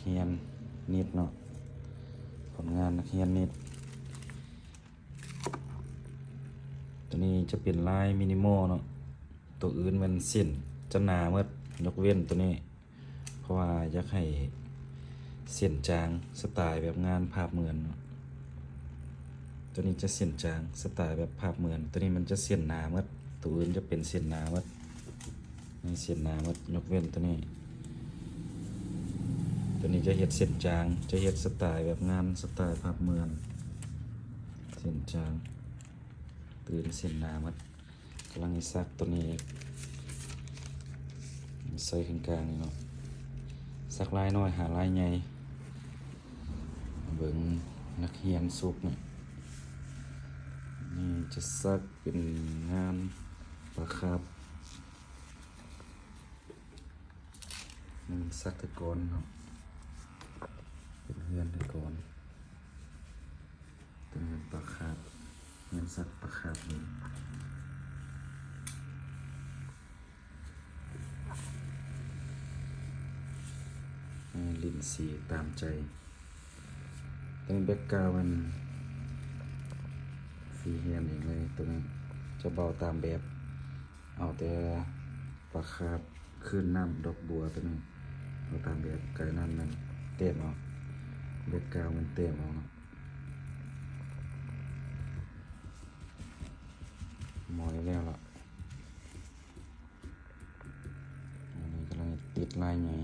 ຮຽນນິດເນາະ, ຜົນງານນັກຮຽນນິດ. ຕົວນີ້ຈະເປັນລາຍມິນິມໍເນາະ, ຕົວອື່ນແມ່ນເສັ້ນຈະໜາໝົດ ຍົກເວັ້ນຕົວນີ້ ເພາະວ່າຢາກໃຫ້ເສັ້ນຈາງ ສະໄຕແບບງານພາບເໝືອນເນາະ. ຕົວນີ້ຈະເສັ້ນຈາງ ສະໄຕແບບພາບເໝືອນ, ຕົວນີ້ມັນຈະເສັ້ນໜາໝົດ, ຕົວອື່ນຈະເປັນເສັ້ນໜາໝົດ. ໃນເສັ້ນໜາໝົດ ຍົກເວັ້ນຕົວນີ້. ຕົວນີ້ຈະເຮັດເສັ້ນຈາງ, ຈະເຮັດສະໄຕແບບງານ ສະໄຕພາບເໝືອນ, ເສັ້ນຈາງ. ຕື່ມເສັ້ນໜາໝົດ. ກຳລັງຊິສັກຕົວນີ້ອີກ, ໃສ່ເຄິ່ງກາງນີ້ເນາະ. ສັກລາຍນ້ອຍຫາລາຍໃຫຍ່. ເບິ່ງນັກຮຽນສຸກນີ້. ນີ້ຈະສັກເປັນງານປາຄາບ. ນີ້ສັກແຕ່ກ່ອນເນາະ, ເປັນເຮືອນແຕ່ກ່ອນ, ເປັນເຮືອນປາຄາບ, ເຮືອນສັກປາຄາບນີ້. ນີ້ຫຼິ້ນສີຕາມໃຈ. ຕົວນີ້ແບັກກຣາວມັນຟຣີແຮນເອງເລີຍ, ຕົວນີ້ຈະບໍ່ເອົາຕາມແບບ, ເອົາແຕ່ປາຄາບ, ຄື້ນນ້ຳ, ດອກບົວ, ຕົວນີ້ເອົາຕາມແບບ, ກາຍນ້ຳນັ້ນແຕ້ມເອົາ, ແບັກກຣາວມັນແຕ້ມເອົາເນາະ. ໝໍຍແລ້ວລະ. ອັນນີ້ກຳລັງຕິດລາຍໃຫຍ່.